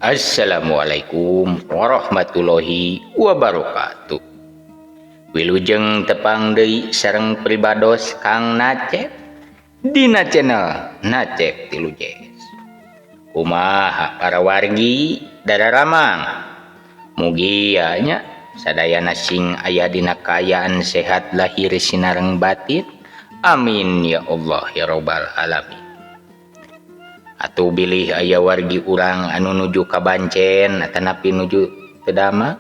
Assalamualaikum warahmatullahi wabarakatuh. Wilujeng tepang deui sareng pribados Kang Nacep dina channel Nacep Tilu Jazz. Kumaha para wargi dararamang. Mugia nya sadayana sing aya dina kaayaan sehat lahir sinareng batin. Amin ya Allah ya robbal alamin. Atuh bilih aya wargi urang anu nuju ka Bancen atanapi nuju teu damang.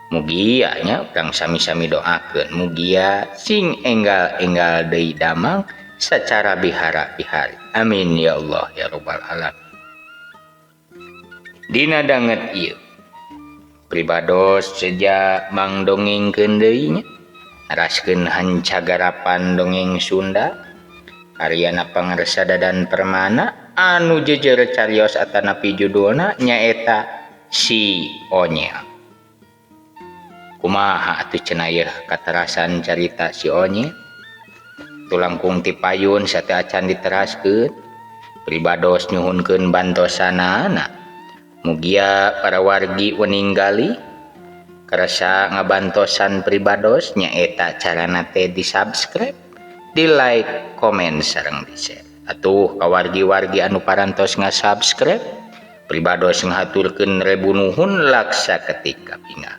Mugia nya urang sami-sami doakeun mugia sing enggal-enggal deui damang sacara bihara-bihari. Amin ya Allah ya robbal alamin. Dina danget ieu pribados seja mangdongengkeun deui nya naraskeun hancagarapan dongeng Sunda karyana Pangersa Dadan Permana anu jejer carios atanapi judulna nyaeta Si Onyel. Kumaha atuh cenah yeuh katerasan carita Si Onyel? Tulangkung ti payun sateuacan diteraskeun pribados nyuhunkeun bantosanana. Mugia para wargi weninggali kerasa ngabantosan pribados nyaeta carana teh di-subscribe, di-like, komen sareng di-share. Atuh ka wargi-wargi anu parantos nga-subscribe pribados ngahaturkeun rebu nuhun laksa ketika bingah.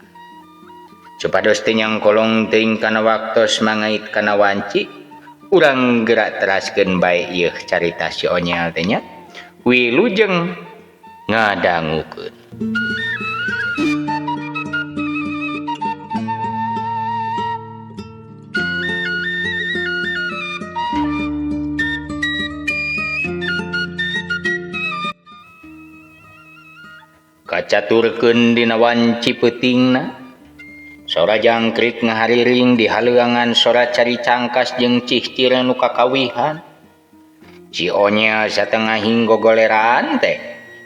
Supados teu nyangkolong teuing kana waktos mangait kana wanci, urang gerak teraskeun bae ieu carita Si Onyel teh nya. Wilujeng ngadangukeun. Kacaturkeun dina wanci peutingna, sora jangkrik ngahariring di haleuangan sora cari cangkas jeung cihcir nu kakawihan. Si Onyel satengahing gogoleraan teh,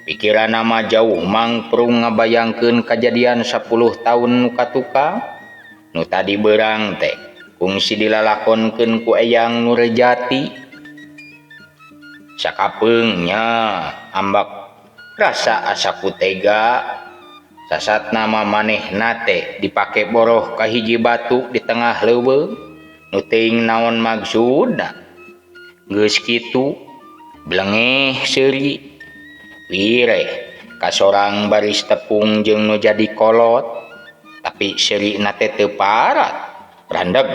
pikiranna mah jauh mangprung ngabayangkeun kajadian 10 taun nu katukang. Nu tadi beurang teh kungsi dilalakonkeun ku Eyang Nurjati. Sakapeung nya ambak rasa asa ku tega sasat nama manehna teh dipake boroh ka hiji batu di tengah leuweung nu teuing naon maksudna. Geus kitu blengeh seuri wireh kasorang baris tepung jeung nu jadi kolot, tapi seurina teh teu parat randeg.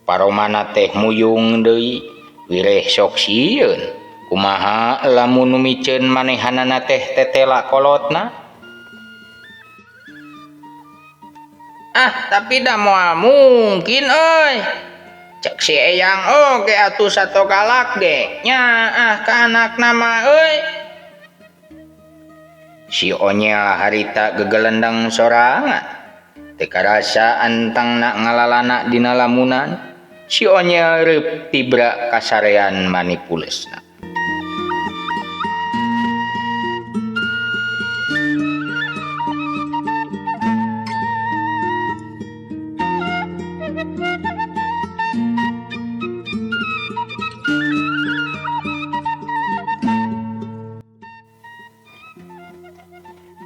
Paromana teh muyung deui wireh sok sieun. Kumaha lamun nu miceun manehanana teh tetela kolotna? Ah, tapi da moal mungkin euy. Cek si Eyang oge atuh sato galak ge. Nyaah ka anakna mah euy. Si Onyel harita gegelendang sorangan. Teu karasa antangna ngalalana dina lamunan. Si Onyel reup tibra kasarean manipulesna.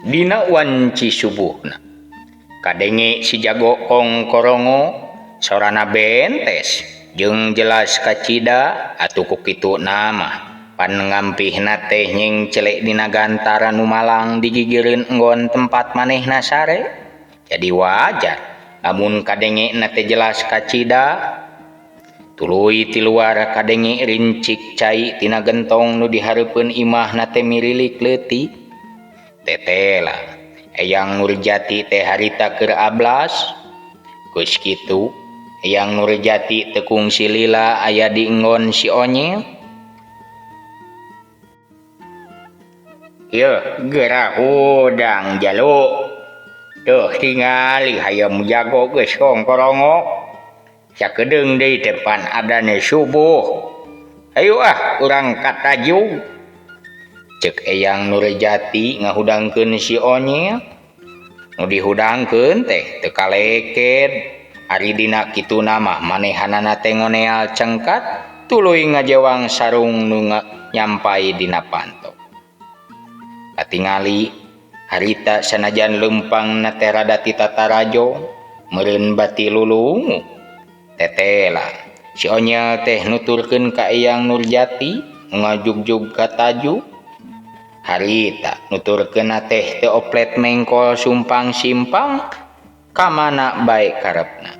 Dina wanci subuhna kadenge si jago kongkorongo sorana bentes jeung jelas kacida atuh ku kitu nama pan ngampihna teh nyengcelek dina gantara nu malang digigireun enggon tempat manehna sare. Jadi wajar lamun kadenge na teh jelas kacida. Tuluy ti luar kadenge rincik cai tina gentong nu dihareupeun imahna teh mirilik leutik. Tetela Eyang Nurjati teh harita keur ablas. Geus kitu Eyang Nurjati teu kungsi lila aya di enggon si Onyel. Yeuh geura hudang jalu. Tuh tingali hayam jago geus kongkorongok. Sakedeung deui teh pan adane subuh. Hayu ah urang katajug. Cek Eyang Nurjati ngahudangkeun si Onyel. Nu dihudangkeun teh teu kaleked. Ari dina kituna mah manehanana teh ngoneal cengkat tuluy ngajewang sarung nu nyampai dina panto. Katingali harita sanajan leumpangna teh rada ti tatarajong meureun bati lulungu. Tetela si Onyel teh nuturkeun ka Eyang Nurjati ngajugjug ka taju. Harita nuturkeunna teh teu oplet mengkol sumpang-simpang ka mana bae karepna.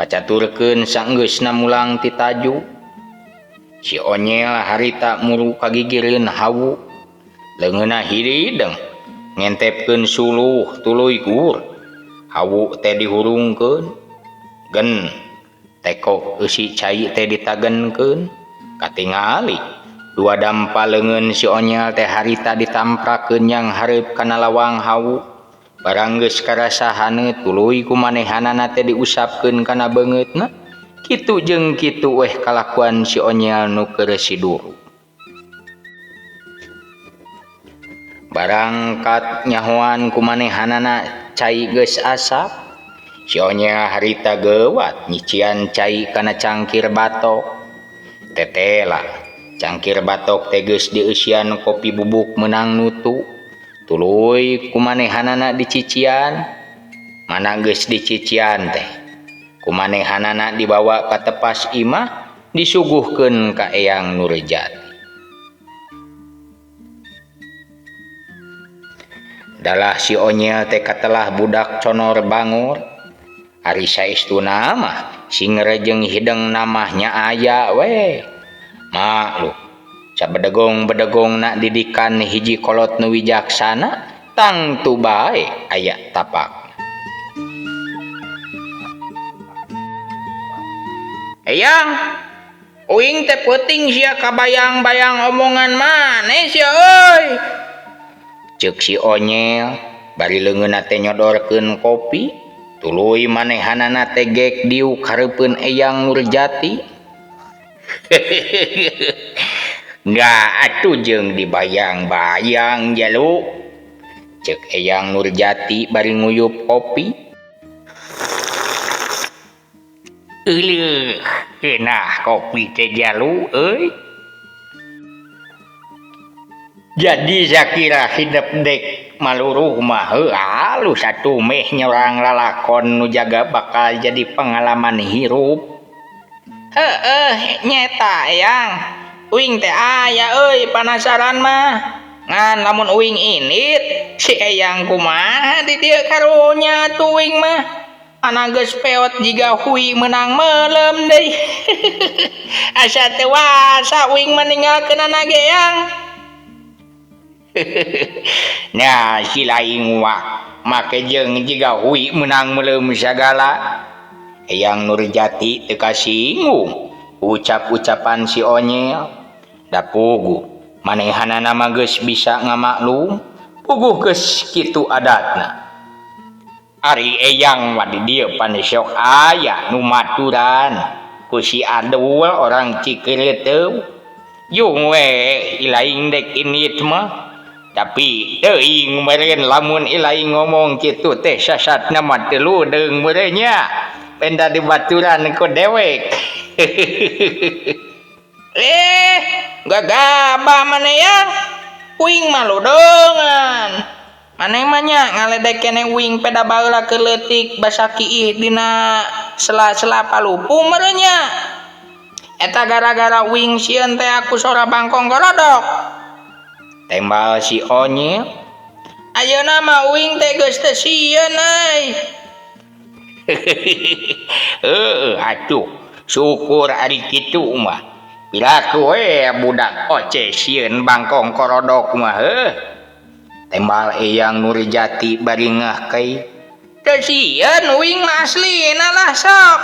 Kacaturkeun saenggeusna mulang ti taju. Si Onyel harita muru kagigireun hawu. Leungeunna hirideng ngentepkeun suluh tuluy gur. Hawu teh dihurungkeun. Gen teko eusi cai teh ditagenkeun. Katingali dua dampa leungeun si Onyel teh harita ditamprakeun yang hareup kana lawang hawu. Barang geus karasa haneut tuluy ku manehanana teh diusapkeun kana beungeutna. Kitu jeung kitu weh kalakuan si Onyel nu keur siduru. Barangkat nyahoan ku manehanana cai geus asap. Si Onyel harita geuwat nyician cai kana cangkir batok. Tetela cangkir batok teh geus dieusian kopi bubuk meunang nutu. Tuluy ku manehanana dicician. Mana geus dicician teh ku manehanana dibawa ka tepas imah disuguhkeun ka Eyang Nurjati. Dalah si Onyel teh katelah budak conor bangor. Ari saestuna mah singere jeung hideng namahnya aya we. Maklum sabedegong-bedegongna didikan hiji kolot nu wijaksana tangtu bae aya tapak. Eyang, uing teh peuting sia kabayang-bayang omongan maneh sia euy. Ceuk si Onyel bari leungeunna teh nyodorkeun kopi, tuluy manehanana teh gek diuk hareupeun Eyang Nurjati. Nggak atuh jeung dibayang-bayang jalu. Ceuk Eyang Nurjati bari nguyup kopi. Euleuh, keunah kopi teh jalu euy. Jadi sakira hidep dek maluruh mah heuh halus atuh meh nyorang lalakon nu jaga bakal jadi pengalaman hirup. Heueuh nyeta Eyang. Uing teh aya euy panasaran mah. Ngan lamun uing indit si Eyang kumaha di dieu karunya atuh uing mah. Ana geus peot jiga hui meunang meuleum deui. Asa teu wasa uing mah ninggalkeunana ge Eyang. Nah si laing wak make jeung jiga hui meunang meuleum sagala. Eyang Nurjati teu kasinggung ucap-ucapan si Onyel. Da puguh manehanana mah geus bisa ngamaklum, puguh geus kitu adatna. Ari Eyang mah di dieu pan sok aya nu maturan ku si Adul orang Cikereteuh. Jung we ilaing dek indit mah. Tapi teuing meureun lamun ilaing ngomong kitu teh sasatna mah teu ludeung meureun nya. Benda dibaturan ku dewek. Gagabah maneh yang uing mah ludeungan. Maneh mah nya ngaledek keneh uing peda baheula keur leutik basa kiih dina sela-sela palupu meureun nya. Eta gara-gara uing sieun teh aku sora bangkong gorodok. Tembal si Onyel. Ayeuna mah uing teh geus teu sieun euy. Heueuh atuh syukur ari kitu mah. Piraku we budak oce sieun bangkong korodok mah heuh. Tembal Eyang Nurjati bari ngahkei. Teu sieun uing mah aslina lah sok.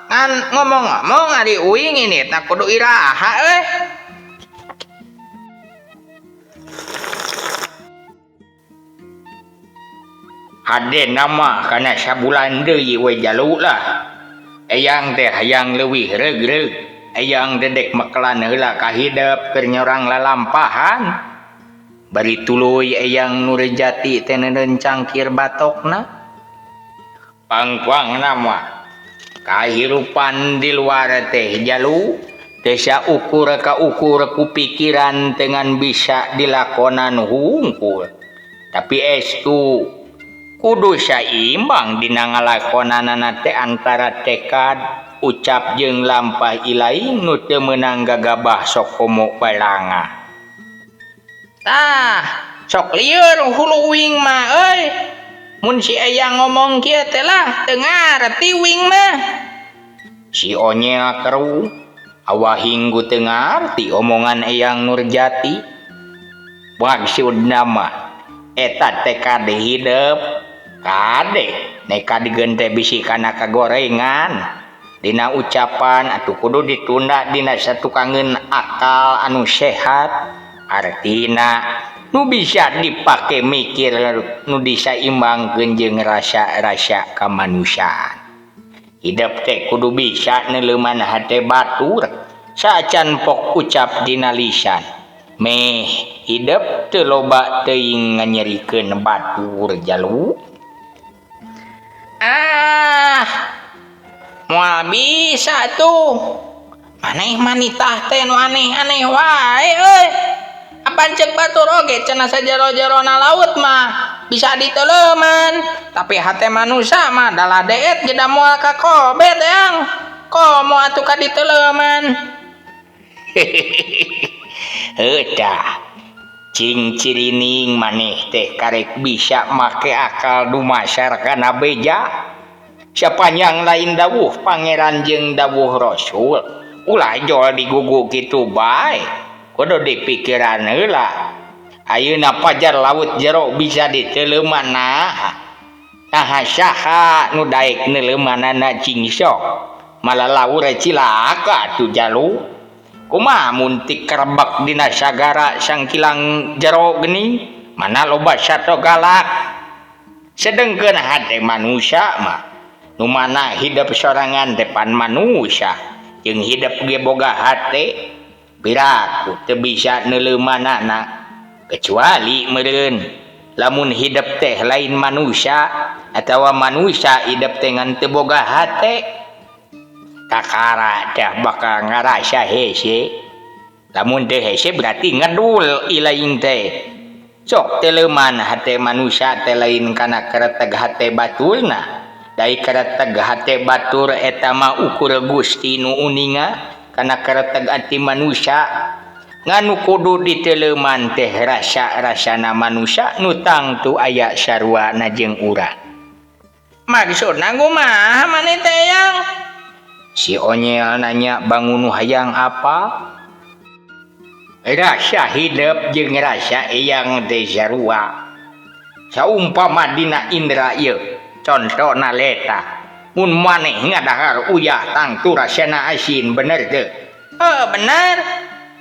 Ngan ngomong-ngomong ari uing ini tak kudu iraha euy. Hade nama kana sabulan deui we jalu lah. Eyang teh hayang leuwih reug-reug. Eyang dedek mekelan heula ka hidep keur nyorang lalampahan. Bari tuluy Eyang Nurjati teh neuneun cangkir batokna. Pangkuangna mah Kahirupan di luar teh jalu teu saukur kaukur ku pikiran dengan bisa dilakonan hungkul. Tapi estu kudu saimbang dina ngalakonanana teh antara tekad, ucap jeung lampah ilaing nu teu meunang gagabah sok komo balangah. Tah, sok lieur hulu uing mah euy. Mun si Eyang ngomong kieu teh lah teu ngarti uing mah. Si Onyel keru awahing ku teu ngarti omongan Eyang Nurjati. Maksudna mah eta tekad hidep kade nekat digeun teh bisi kana kagorengan. Dina ucapan atuh kudu ditunda dina satukangeun akal anu sehat artina nu bisa dipake mikir nu disaimbangkeun jeung rasa-rasa kamanusiaan. Hidep teh kudu bisa neuleuman hate batur saacan pok ucap dina lisan. Meh hidep teu loba teuing nganyerikeun batur jalu. Ah, moal bisa tuh. Maneh manitah teh nu aneh-aneh wae euy. Apan ceuk batur oge cenah sajero-jerona laut mah bisa diteuleuman, tapi hate manusia mah dalah deet jeda moal kakobet Eyang. Komo atuh ka diteuleuman. Heuh tah. Cing cirining maneh teh karek bisa make akal dumasar kana beja. Sapanjang lain dawuh pangeran jeung dawuh rasul, ulah jol digugu kitu bae. Kudu dipikiran heula. Ayeuna pajar laut jero bisa diteuleuman naha. Naha saha nu daek neuleumanana cing sok. Malah laur cilaka atuh jalu. Kumaha mun tikerebek dina sagara sangkilang jero geuning, mana loba sato galak. Sedengkeun hate manusia mah nu mana hidep sorangan teh pan manusia jeung hidep ge boga hate piraku teu bisa neuleumanana kecuali meureun lamun hidep teh lain manusia atawa manusia hidep teh ngan teu boga hate kakara teh bakal ngarasa hese. Lamun teu hese berarti ngedul ilaing teh. Sok teuleman hate manusia teh lain kana kereteg hate baturna. Dai kereteg hate batur eta mah ukur Gusti nu uninga kana kereteg ati manusia. Nganu kudu diteuleuman teh rasa-rasana manusia nu tangtu aya saruana jeung urang. Maksudna kumaha maneh teh Eyang? Si Onyel nanya bangun nu hayang apa? Rasa hidep jeung rasa eyang teh sarua. Saumpama dina indra ieu, contona leta. Mun maneh ngadahar uyah tangtu rasana asin, bener teu? Oh, bener.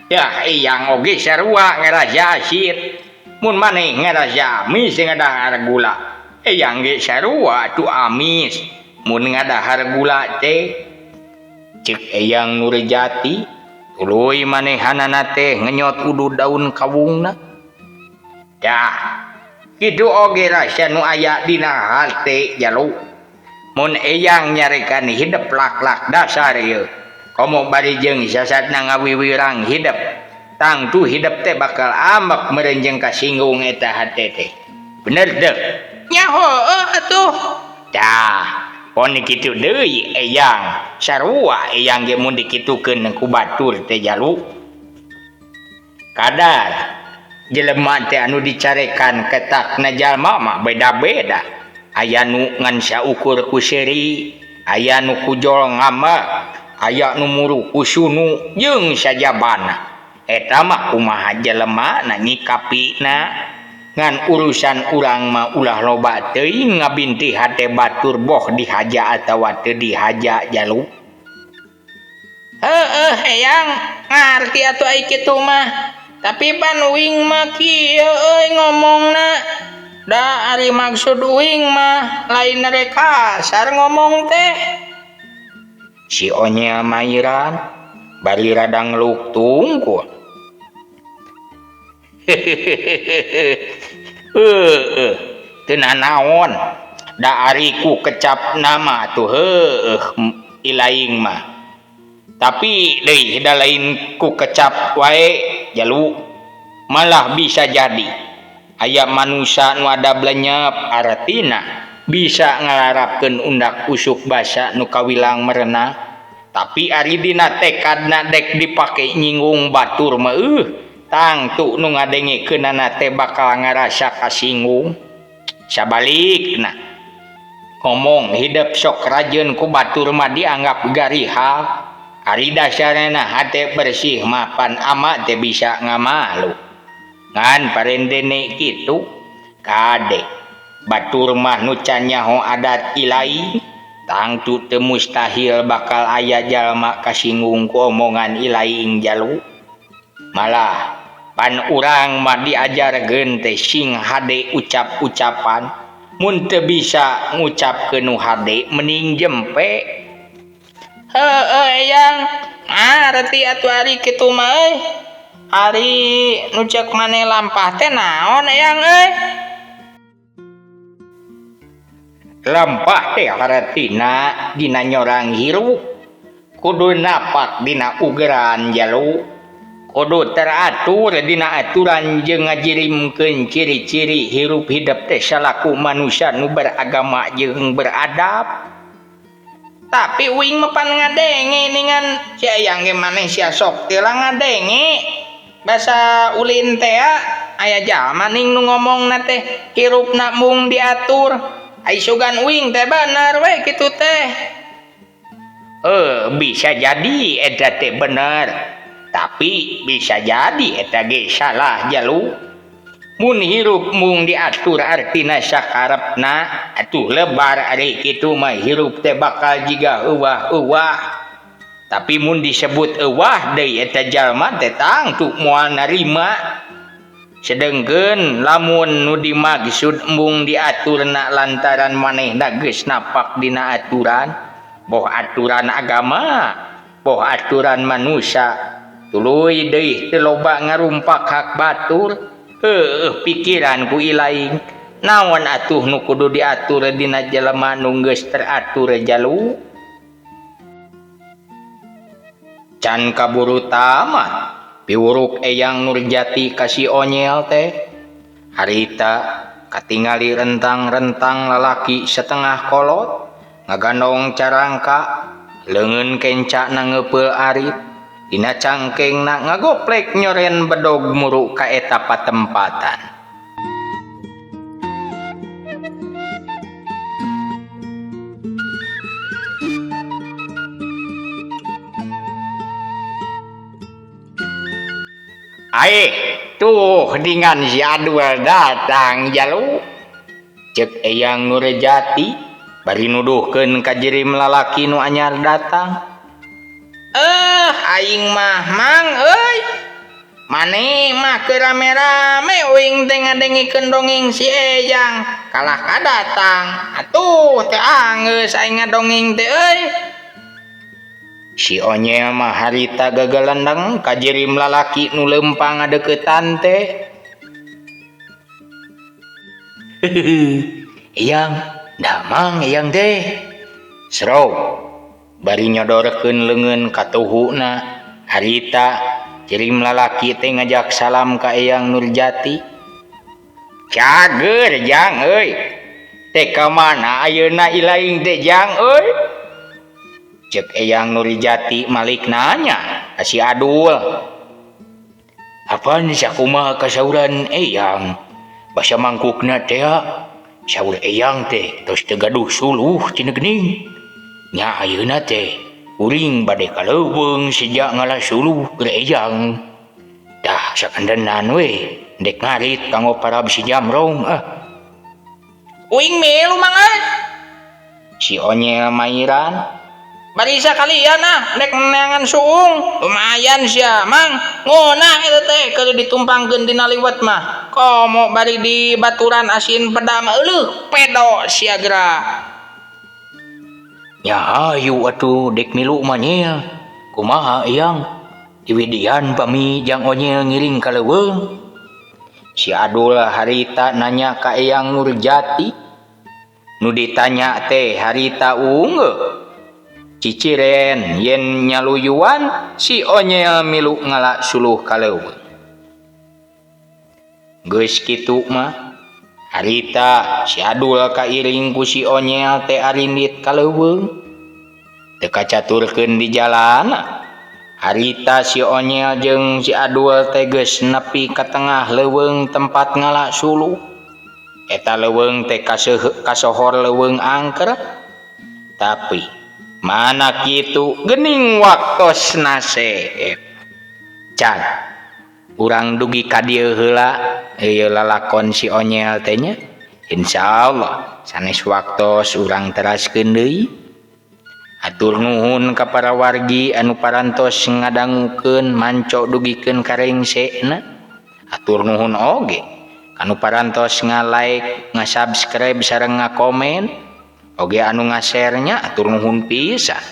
Dah eyang oge sarua ngarasa asin. Mun maneh ngarasa amis ngadahar gula, eyang ge sarua atuh amis. Mun ngadahar gula teh ceuk Eyang Nurjati, tuluy manehanana teh ngenyot udud daun kawungna. Dah, kitu oge rasa nu aya dina hate jalu. Mun eyang nyarekan hidep lak-lak dasar ieu. Komo bari jeung sasatna ngawiwirang hidep. Tangtu hidep teh bakal ambek meureun jeung kasinggung eta hate teh. Bener teu? Nya heueuh atuh. Dah, pon kitu deui eyang. Sarua eyang ge mun dikitukeun ku batur teh jalu. Kadar jelema teh anu dicarekan ketakna jalma mah beda-beda. Aya nu ngan saukur ku seuri, aya nu kujol ngambek, aya nu muru ku sunu jeung sajabana. Eta mah kumaha jelemana nyikapina. Ngan urusan urang mah ulah loba teuing ngabinti hate batur boh dihaja atawa teu dihaja jalu. Heueuh Eyang, ngarti atuh ai kitu mah. Tapi pan uing mah kieu euy ngomongna. Da ari maksud uing mah lain rek kasar ngomong teh. Si Onyel mairan bari rada ngeluk tungkul. Heueuh, teu nanaon. Da ari ku kecap nama tuh heueuh Ilaing mah. Tapi deui da lain ku kecap wae jalu malah bisa jadi aya manusa nu adab lenyep artina bisa ngalarapkeun undak usuk basa nu kawilang merenah. Tapi ari dina tekadna dek dipake nyinggung batur mah tangtu nu ngadengekeunana teh bakal ngarasa kasinggung. Sabalikna ngomong hidep sok rajeun ku batur mah dianggap garihal. Ari dasarna hate bersih mapan ama teh bisa ngamalu. Ngan parendene kitu kade batur mah nu can nyaho adat ilaing tangtu teu mustahil bakal aya jalma kasinggung ku omongan ilaing jalu. Malah pan urang mah diajarkeun teh sing hade ucap-ucapan, mun teu bisa ngucapkeun nu hade mending jempe. Heueuh eyang, ngarti atuh ari kitu mah euy. Ari nu ceuk maneh lampah teh naon eyang euy? Lampah teh hartina dina nyorang hirup, kudu napak dina ugeran jalu, kudu teratur dina aturan jeung ngajirimkeun ciri-ciri hirup hidep teh salaku manusia nu beragama jeung beradab. Tapi uing mah pan ngadenge ningan si eyang ge maneh sia sok teh lah ngadenge. Basa ulin teh aya jalma ning nu ngomongna teh hirupna mung diatur. Ai sugan uing teh bener we kitu teh. Bisa jadi eta teh bener. Tapi bisa jadi eta ge salah jalu. Mun hirup mung diatur artina sakarepna atuh lebar ari kitu mah hirup teh bakal jiga euwah-euwah. Tapi mun disebut euwah deui eta jalma teh tangtu moal narima. Sedengkeun lamun nu dimaksud embung diaturna lantaran manehna geus napak dina aturan, boh aturan agama, boh aturan manusia, tuluy deui teu loba ngarumpak hak batur. Heueuh pikiran ku ilaing naon atuh nu kudu diatur dina jelema nu geus teratur jalu. Can kaburu tamat piwuruk Eyang Nurjati ka si Onyel teh. Harita katingali rentang-rentang lalaki setengah kolot ngagandong carangka leungeun kenca na ngeupeul arit dina cangkengna ngagoplek nyoren bedog muru ka eta patempatan. Aeh, tuh dengan si Adul datang jalu. Cek Eyang Nurjati bari nuduhkeun ka jirim lalaki nu anyar datang. Aing mah mang euy. Maneh mah keur rame-rame uing teh ngadengikeun dongeng si Eyang. Kalah ka datang. Atuh teh anggeus aing ngadongeng teh euy. Si Onyel mah harita gagalendeng ka jirim lalaki nu leumpang ngadeuketan teh. Eyang, damang eyang teh. Srok bari nyodorkeun leungeun ka tuhuna. Harita jirim lalaki teh ngajak salam ka Eyang Nurjati. Cager jang euy. Teh ka mana ayeuna ilaing teh jang euy? Cek Eyang Nurjati malik nanya ka si Adul. Apaan sakumaha kasauran Eyang? Basa mangkukna teh saur Eyang teh tos teu gaduh suluh cenah geuning. Nya ayeuna teh uring bade ka leuweung sejak ngalah suluh keur Eyang. Tah sakandenan we dek ngarit kanggo parab si Jamrong ah. Uing milu mang euy. Si Onyel mairan. Bari sakalian ah dek neangan suung. Lumayan sia mang. Ngeunah eta teh keur ditumpangkeun dina liwet mah. Komo bari di baturan asin peda mah euleuh pedo sia geura. Ya hayu atuh dek milu mah nyel. Kumaha Eyang? Diwidian pami jang Onyel ngiring ka leuweung. Si Adul harita nanya ka Eyang Nurjati. Nu ditanya teh harita unggeuh. Ciciren yen nyaluyuan si Onyel milu ngala suluh ka leuweung. Geus kitu mah harita si Adul kairing ku si Onyel teh arindit ka leuweung. Teu kacaturkeun di jalan harita si Onyel jeung si Adul teh geus nepi ka tengah leuweung tempat ngala suluh. Eta leuweung teh kasohor leuweung angker. Tapi mana kitu geuning waktosna seep. Can urang dugi ka dieu heula ieu lalakon si Onyel teh nya. Insyaallah sanes waktos urang teraskeun deui. Hatur nuhun ka para wargi anu parantos ngadangukeun manco dugikeun ka rengsena. Hatur nuhun oge kanu parantos nga-like, nga-subscribe sareng ngakomen. Oge anu nga-share nya hatur nuhun pisan.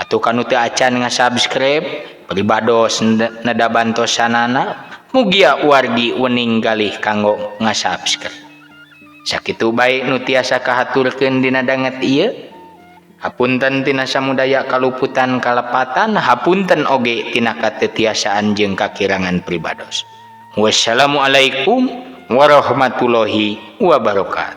Atuh kanu teu acan nga-subscribe pribados neda bantosanana mugia wargi wening galih kanggo nga-subscribe. Sakitu bae nu tiasa kahaturkeun dina danget ieu. Hapunten tina samudaya kaluputan kalepatan, hapunten oge tina katetiasaan jeung kakirangan pribados. Wassalamualaikum warahmatullahi wabarakatuh.